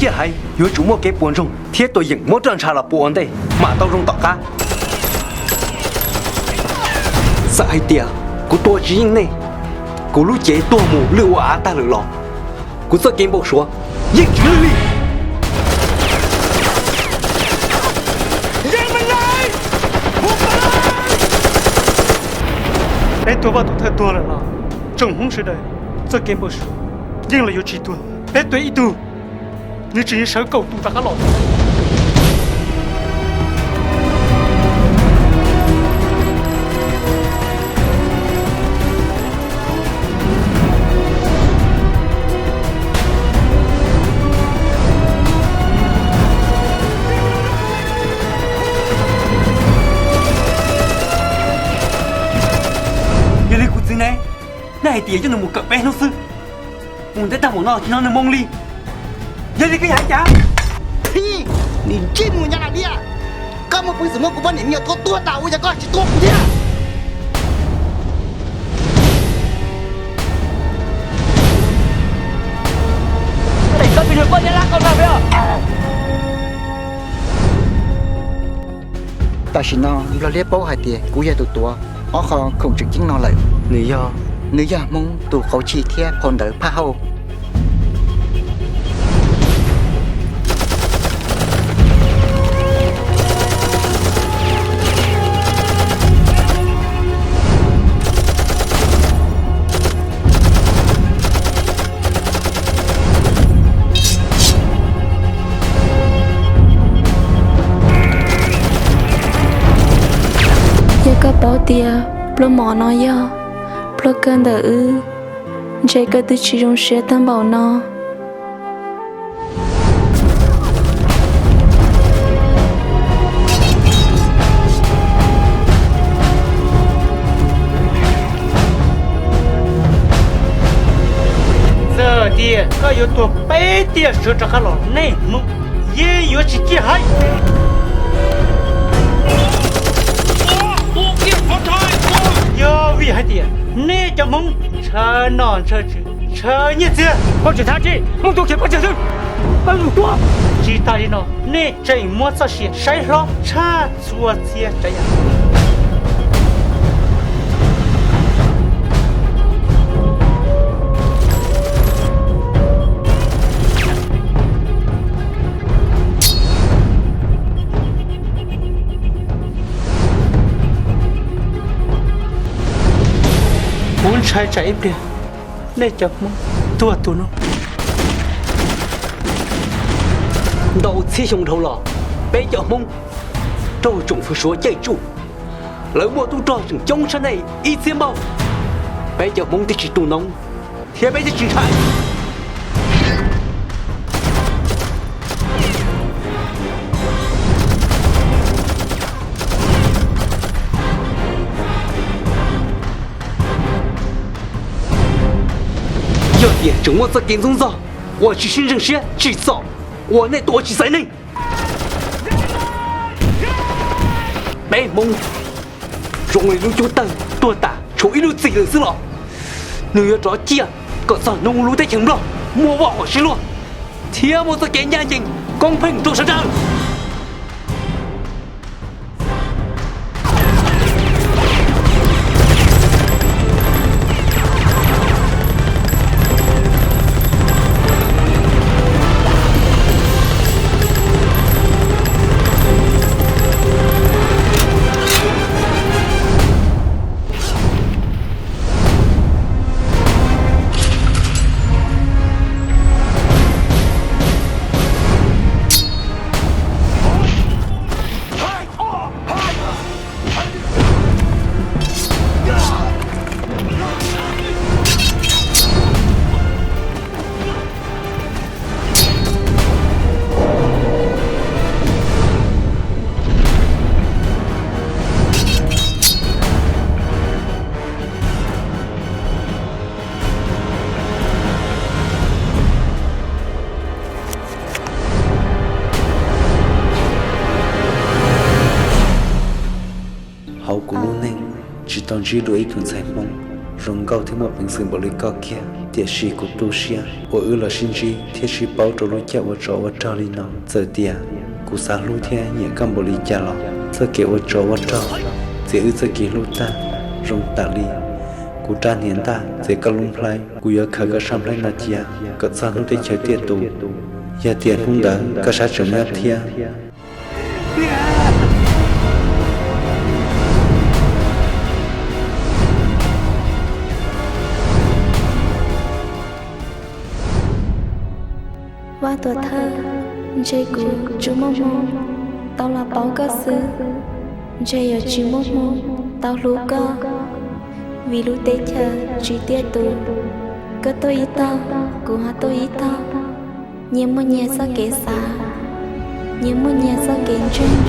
Ciaj heev, yuav tsum muaj kev puas ntsoog thiab tua yeem muab roj ntsha los pua ua ntej mam tau zoo tom qab. Txawm hais tias kuv tua tsis yeej nej, kuv lub cev tuag mus lwj ua av tag lawm los kuv txoj kev npau suav yeej tsis lwj li. Peb tua Vaj tus thawj tuag lawm los tsoom Hmoob sawv daws txoj kev npau suav yeej los yuav tsis tuag. Peb tua ib tug, nws tseem yuav sawv kaum tus rov qab los. Yog li kuv txiv ne, nej hais tias coj nws mus kawm peb hnub xwb, mus ntev tag npaum no tsis hnov nws moo li. Yog li koj yog hais cas? Nws ntsej muag nyab laj liab, koj muaj peev xwm muab kuv poj niam me nyuam tua tuag tas ua cas koj tsis tua kuv thiab? Tes koj tus nyuag poj nyab laj qau nag peb os. Tam sim no Nplog liab paub hais tias kuv yog tus tuav ob qho khoom tseem ceeb no lawm. Nws yog, nws yog Hmoob tus qauv chij thiab phau ntawv phaj hauj. Yog koj paub tias pluag mom no yog pluag kawg ntawm wb, ntshe koj twb tsis zoo siab tag npaum no. Txawm tias koj yuav tuag peb tiam sawv rov qab los, nej Hmoob yeej yuav tsis ciaj heev. Yog vim hais tias nej cov Hmoob ntshaw nom ntshaw tswv, ntshaw nyiaj txiag. Pov tseg thab tsij, Hmoob tus khiav pov tseg xwb. Tsis tas li no, nej tseem muab txoj sia saib hlob tshaj txhua txhia tsav yam. Kuv ntshai tsam ib pliag nej cov Hmoob tuag tu noob. Ntau txhiab xyoo dhau los, peb cov Hmoob raug tsoom fwv Suav caij tsuj, lawv muaj tub rog tseem coob tshaj nej ib txhiab npaug. Peb cov Hmoob twb tsis tu noob, thiab peb twb tsis ntshai. Yog tias tseem muaj txoj kev ntxub ntxog uas tsis sib ntseeg siab tsim txom uas nej tua tsis xaiv neeg, peb Hmoob zoo li lub cub tawg tuag tas tshuav ib lub txim lawm xwb los, nws yuav rov ciaj kom txog hnub lub teb chaws Nplog muaj vaj huam sib luag, thiab muaj txoj kev ncaj ncees koob pheej rau sawv daws. Hauv kuv lub neej tsis tau ntsib dua ib tug ntxhais Hmoob zoo nkauj thiab muaj peev xwm npaum li koj kiag, tiam sis kuv tu siab uas wb los sib ntsib thiab sib paub rau lub caij ua tsov ua rog li no. Txawm tias kuv xav hlub thiab nyiam koj npaum li cas los txoj kev ua tsov ua rog txiav wb txoj kev hlub tag. Zoo tam li kuv rab hniav ntaj txiav koj lub nplhaib, kuv yuav khaws koj sab nplhaib no cia kom txog hnub teb chaws tiaj tus. Yog tias hnub ntawd koj sab tseem nyob thiab, Vaj Tuam Thawj, ntshe kuv tsuas muaj hmoo tau los paub koj xwb, ntshe yuav tsis muaj hmoo tau hlub koj, vim lub teb chaws tsis tiaj tus, koj tuaj ib tog, kuv ho tuaj ib tog, nyias muaj nyias txoj kev xav, nyias muaj nyias txoj kev ntseeg.